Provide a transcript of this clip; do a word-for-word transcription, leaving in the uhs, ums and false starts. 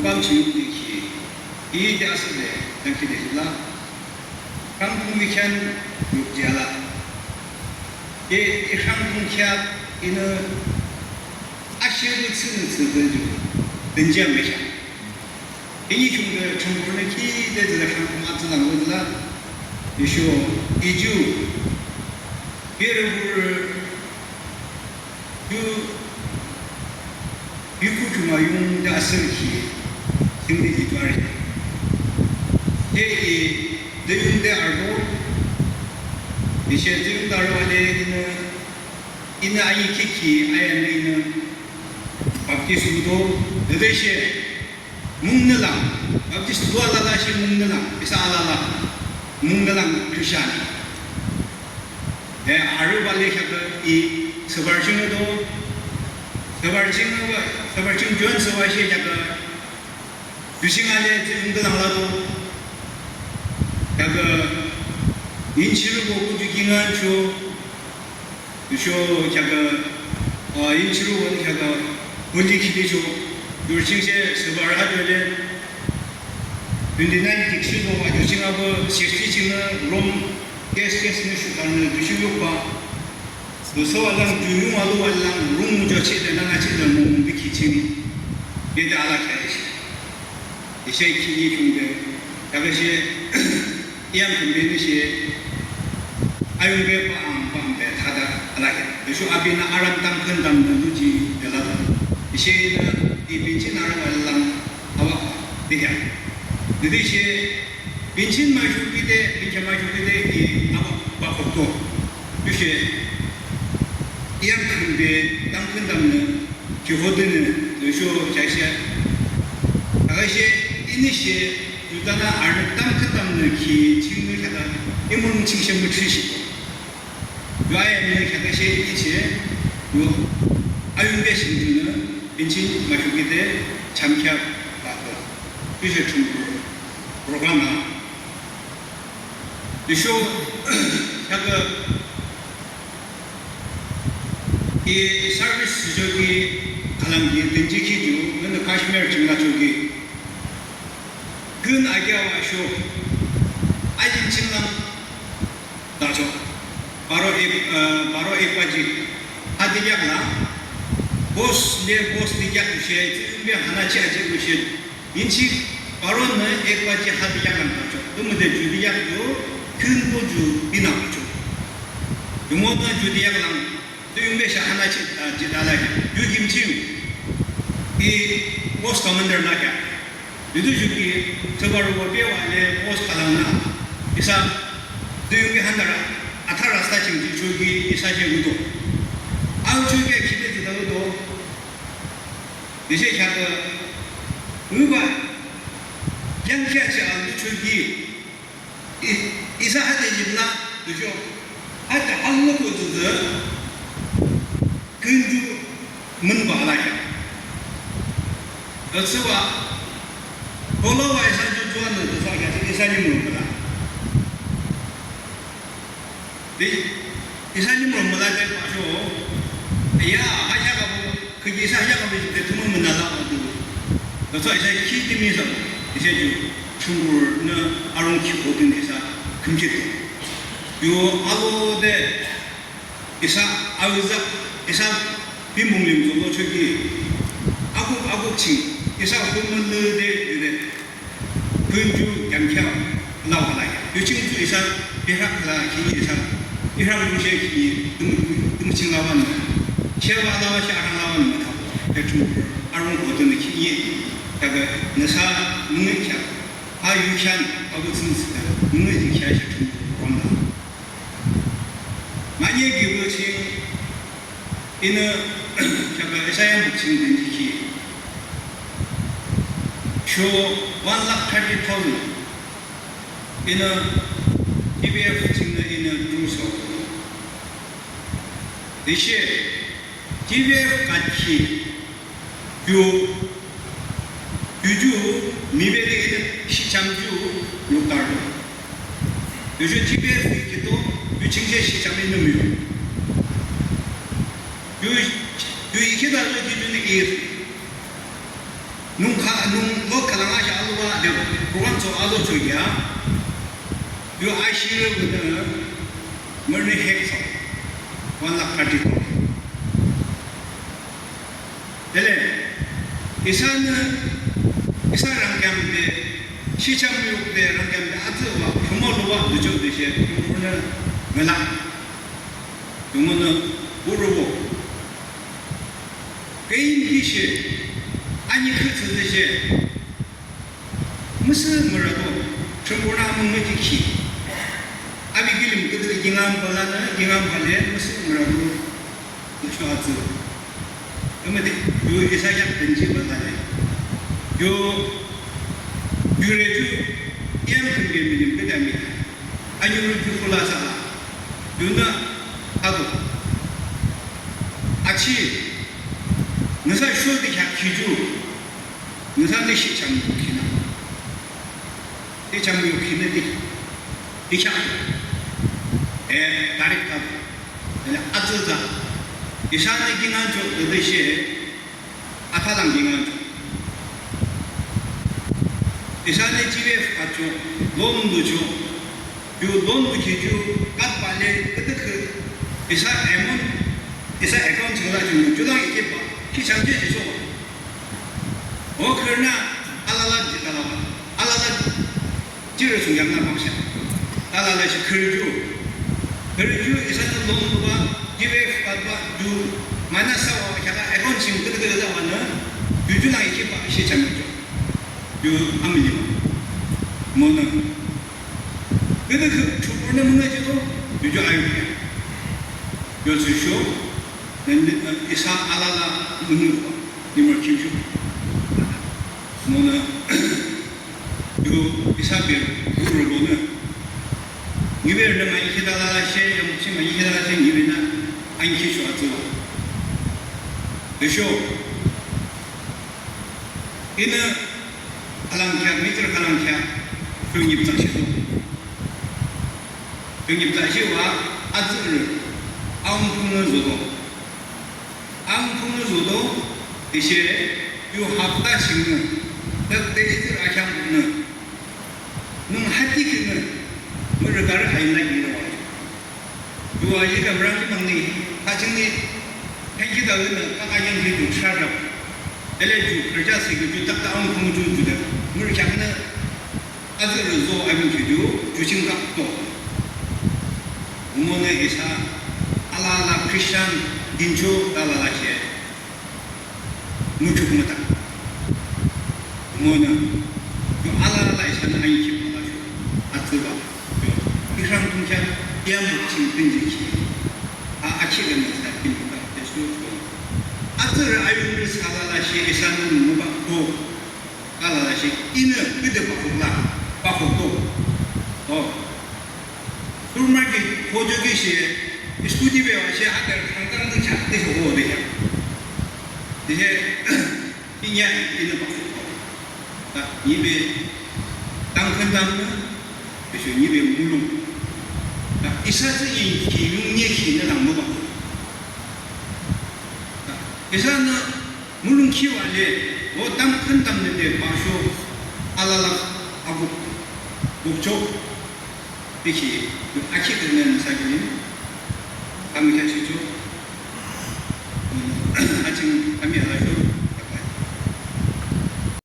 Pam ching yukde ki, i de asüde, dangkhi de la. Rhangdung mikhean yukde la. E, i rhangdung kheak, inü, ashe lu tsü nü tsü de ju, dünjia mekhean. Ini khiungde Thrünpuhnü ki de de rhangdung atsü lang wü la. Yeshu, i ju, bir wü, Yu, yu kukuma yung de asürkhi, chingde i tuari. Ke i, de yung de arbo, ishe de yung de arbo ale inü, inü ayi kiki, ayan inü, Baptist udo, de de she, Mungnülang, Baptist dua alala shi mungnülang, isa alala, mungnülang Christian. E, arübah le kheakü i, Sübarjing do, Sübarjing, Sübarjing John Süba shi kheakü, Yujing ale, Mungnülang la do, kheakü, Yinchirü bo kuju kingan cho, Yusho kheakü, a, Yinchirü wün kheakü, Holy Khili cho, yurching she, Süba raha jole, twenty nine dikshi lo, a, yurching abo, sixty chingnü, Rome, case, case nü shukanü, yushu yukba, yusho alang, yuyung alu alang, Rome mujo che de, nana che de, mung, mung dikhi ching, yede ala kya ishi. Ishe ki yi chungde, kheakü she, Iyam kümbenü she, ayungbe pang pangde thada alakhi. Yushu abinü aram tamkhüntamnü luji de la. Ishe inü i pinchin aram alang awa dikha. Didi she, pinchin mashukide, pinchin mashukide i awa bakokto. Yushe, iyam kümbe tamkhüntamnü Kihodenü, yushu jaishe. Kheakü she, ini she, Judanü arnü tamkhüntamnü ki chingnü kheakü, imung chingshe müthrishi. Yu ayanü kheakü she, iche, yu ayungbe shingjunü, pinchin mashukide, chamkhya bakto. Yushe chungkü, program a. Yushu, kheakü, I service sü choki, khülang ki, dünji ki ju, nünü Kashmir ching la choki. Kün akia wa sho, ajin ching lang, da cho. Baro ek, uh, baro ek baji, hadi yak la, boss le boss di yak ushe, tsi umbe hana chi aji ushe, Yinchi, baro nü ek baji hadi yak lang da cho. Tümüde judi yak yo, kün ko ju bina cho. Yumo nü judi yak lang, tü yungbe sha hana chi, ah, jidala ya. Yu kim ching, i post commander la kya. Yudu ju ki, tübaru wa bewa le post kalang na. Isa, tü yungbe hana ra, atha rasta ching ju chu ki, isa je udo. Au chu ke kide jida udo. Tüshe kheakü, ngüba, yangkhiachi alüchoki, i-, isa hade yimla, tüsho, hade alüko tütü, künju münba alakheah. Tüsüba, kolowa isa ju juanü tüsho kheakü isa nimro müla. Tü, isa nimro müla de basho, ya, ha ya kabo, kü isa ya kabo de tümü münala o du. Tüsho isa ki timi sa, isa ju, chungur nü arung ki o tü isa, kümchi tu. Yo, alo de, isa, awuza, isa, bimbung lim zo lo choki, akuk, akuk ching, isa, humün de, de, de. Künju yamkhia lawa la ya. Yu ching ju isa, bihrak la ki isa, bihrak yu she ki, tum, tum ching lawa nü. Shewa lawa she arang lawa nü mata. Ya ching, arung ko tun ki ye. Kheakü, nüsa, nungi kya. A yu kyan, a bu tsin sita. Nungi kya she ching, rom la. Manye ki bu ching, Inü, kheakü Isaiah book ching dünjikhi. Sho one lakh thirty thousand. Inü, T P F chingnü inü true so. Tüshe, T P F kaki, yu, yu ju, mibede inü, shichamju, yuktardo. Yu ju T P F kito, yu chingse shicham inü miyu. Yu, yu ikhe da lo ki ju ni i. Nung kha, nung lo khülang asha alubah de, program cho alochoki a. Yo ashirü bunü, mürnü hek so, one lakh thirty thousand. Tele, isanü, isa rangkheam de, shihcham yuk de, rangkheam de, atsübah, kümolubah, ducho de she, bunü, ngala. Tümünü, burubo. Kayimkishe, ani khütsü de she. Müsüh mürado, Thrünpuhnü amung müjikhi. Api kilim küdükhüh kingaün balanü, kingaün bale, müsüh mürado, nüsho atsü. Amüde, yo isa yak benji balale. Yo, yure ju, yam kümbe milim küdami. Anyurü ju khula sala. Yunü, ado. Achi, nüsa sho de kyak kiju. Nüsanü shihcham yukhinü. Shihcham yukhinü di. Dikha. E, tarik ta. Ele atsüta. Isanü kingaüncho, de she. Athalang kingaüncho. Isanü G B F khacho. Loan lucho. Ju loan luchi ju, kat bale, küdükhüh, isa amount, isa account chingla ju, julang ikhiba, ki chamje jiso. O khürünü, alala jitalaba, alala, jirü sungyangnü baksha. Alala shi khürü ju. Khürü ju, isanü loan luba, G B F kat ba, ju, mana sawa, khyaka account ching küdükhüh la wanü, ju julang ikhiba, shi chamje. Ju amili. Monü. Küdükhüh Thrünpuhnü münga jihdo, yuju ayukya. Yo tsüsho, nani, eh, isa alala münga, nimur kimshu. Monü, yo isa bir, guru bonü. Ngibe nü ma ikhi alala she, ya mukshi ma ikhi alala she, ngibe nü, ankisho atsüwa. Desho, Inü khülang kheak, mihtsürü khülang kheak, khülang yip tsahshihdo. Khülang yip tsahshihwa, atsührü, aungphunü zodo. Aungphunü zodo, tüshe, yu hapta chingnü, dak te itsührü akheam nü, nung hati kinü, mürü karü haina kinü wa. Yu ayi kamrang ki mangni, ha chingni, henki da wina, kaka yangki ju charap. Ele ju, kerja seki ju, takta aungphung ju ju da. Mürü khyaknü, atsührü zo amin ki ju, ju ching kak to. Umonü isa, alala Christian, dincho, alala she. Muchuk mutak. Monü, yo alala isanü ankhi pala sho, atsüba, yo, ihrang tungkya, yam ching pinji ki. A, achi gani sa pinji ka, yesu, yo. Atsührü ayungrü salala shi isanü muba ko, alala shi, inü, bide bakukla, bakuk ko. O. Supermarket, hojo ki shi, scooty be wa shi, agar thangtang di chak di ho de ya. Di he, Inya inü ba. Ta nyibe tangkhüntamnü, tüsho nyibe mulong. Ta isa tsü inkhi yungnye khinü lang müba. Ta isanü mulong khiwale, o tangkhüntamnü de basho alala abuk, bukcho. Tüshe, akhiknü nüsa kilim, kami kheak shicho, aching kami alasho